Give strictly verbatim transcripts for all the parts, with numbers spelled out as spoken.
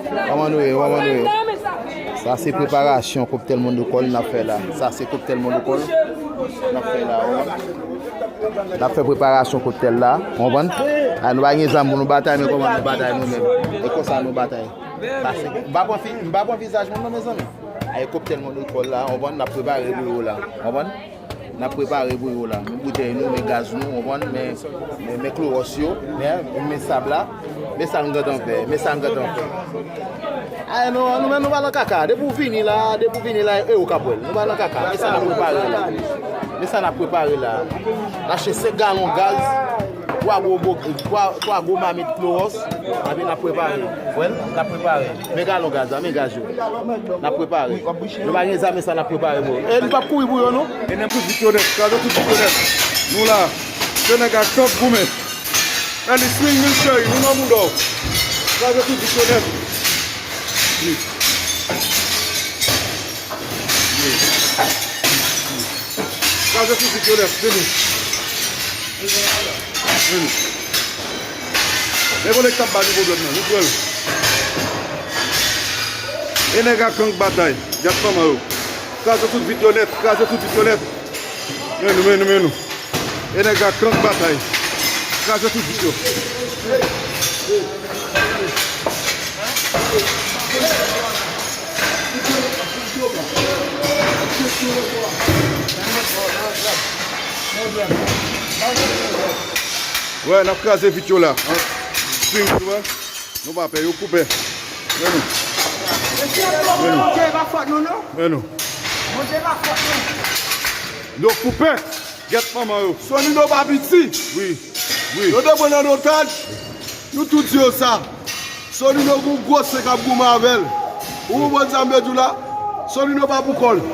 Kòman nou ye? Kòman nou ye? Sa se preparasyon koktèl Mondokòl n ap fè la. Sa se koktèl Mondokòl n ap fè la. N ap fè preparasyon koktèl la. Konprann? A, nou pa gen zam pou nou batay, men kòman nou batay nou menm? E konsa nou batay. Pase, m pa pran fi-, m pa pran vizaj moun non, mezanmi. A, e koktèl Mondokòl la, konprann? N ap prepare pou yo la. Konprann? N ap prepare pou yo la. Men boutèy nou, men gaz nou, konprann? Men, men, men klowòs yo, men, men sab la, men sa n gentan fè, men sa n gentan fè. Ay, nou, nou menm nou pa nan kaka. Depi w vini la, depi w vini la, e ou k ap wè l. Nou pa nan kaka. Men sa n ap prepare la. Men sa n ap prepare la. N achte senk galon gaz, twa gwo bo-, twa, twa gwo mamit klowòs, epi n ap prepare. Wè l, n ap prepare. Men galon gaz la, men gaz yo. N ap prepare. Nou pa gen zam, men sa n ap prepare pou yo. E nou p ap kouri pou yo, non. E nèg tout vit yo nèt, kraze tout vit yo nèt. Nou la. Se nèg ak tank goumen. Eli swing mil cheri, nou nan mouda w. Kraze tout vit yo nèt. Wi. Wi. Kraze tout vit yo nèt, vini. Vini. Men vòlè k t ap ba nou pwoblèm nan, nou pran l. E nèg ak gang batay, gad manman yo. Kraze tout vit yo nèt, kraze tout vit yo nèt. Men nou, men nou, men nou. E nèg ak gang batay, kraze tout vit yo. Wè, n ap kraze vit yo la. Swing, wè. Nou pa pè, yo koupe. Men nou. Men nou. Men nou. Yo koupe. Gèt manman yo. Solino pa piti. Wi. Wi. Yo te pran nan otaj. Nou tout di yo sa. Solino gon gwo sen k ap goumen avè l. Ou konprann sa m vle di w la? Solino pa pou kò l.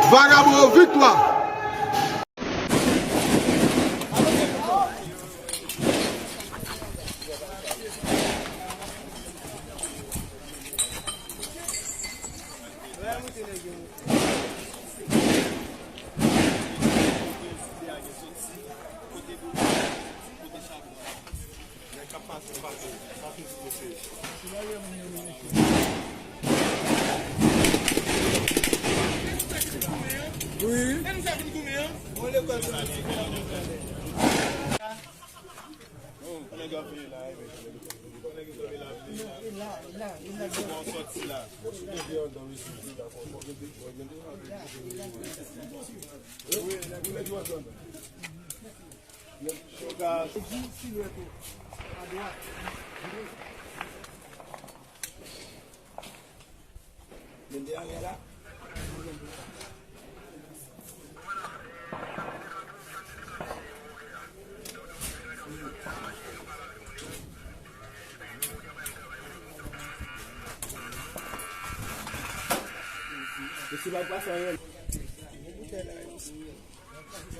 Vagabon yo viktwa.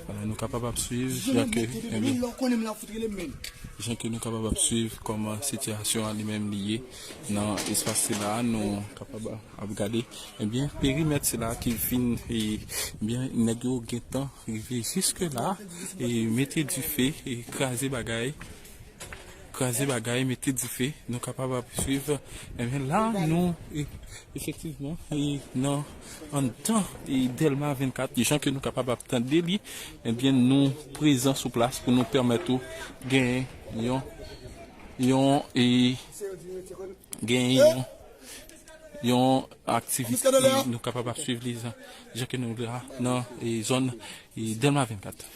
Vwala, nou kapab ap swiv, jan ke, ebyen, jan ke nou kapab ap swiv kòman sitiyasyon an li menm li ye nan espas sila, nou kapab ap gade, ebyen, perimèt sila ki fin, e, ebyen, nèg yo gentan rive jiske la, e mete dife, e kraze bagay, kraze bagay, mete dife, nou kapab ap swiv. Ebyen, la, nou, e, efektivman, e nan, anndan, e Dèlma vennkat, jan ke nou kapab ap tande li, ebyen, nou prezan sou plas pou nou pèmèt ou genyen yon, yon, e genyen yon, yon aktivite, e nou kapab ap swiv li, jan, jan ke nou la nan, e zòn, e Dèlma vennkat.